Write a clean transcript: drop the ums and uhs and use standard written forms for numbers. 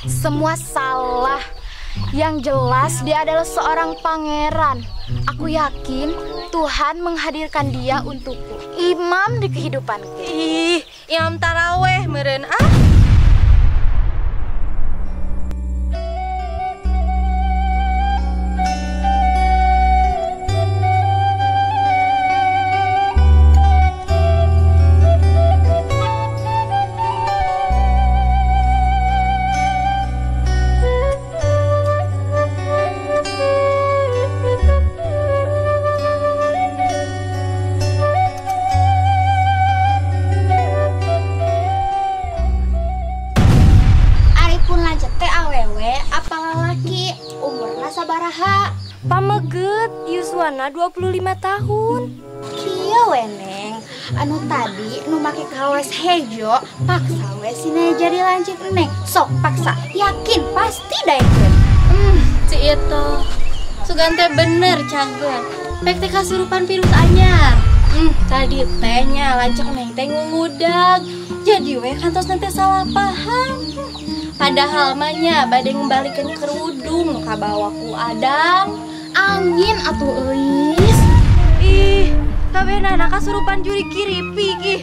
Semua salah. Yang jelas dia adalah seorang pangeran. Aku yakin Tuhan menghadirkan dia untukku. Imam di kehidupanku. Ih, imam taraweh meureun ah. Pameget yuswana 25 tahun. Kieu we Neng, anu tadi nu make kaos hejo paksa we sina jadi lanceuk Neng. Sok paksa, yakin pasti daekeun. Si itu. Sugan teh bener cager. Pek teh kasurupan virus anyar. Tadi teh nya lanceuk Neng teh ngudag. Jadi we kantos teh salah paham. Padahal mah nya bade ngembalikeun kerudung kabawa ku Adam. Angin atuh euis. Ih, kabehnana kasurupan juri kiripi ih.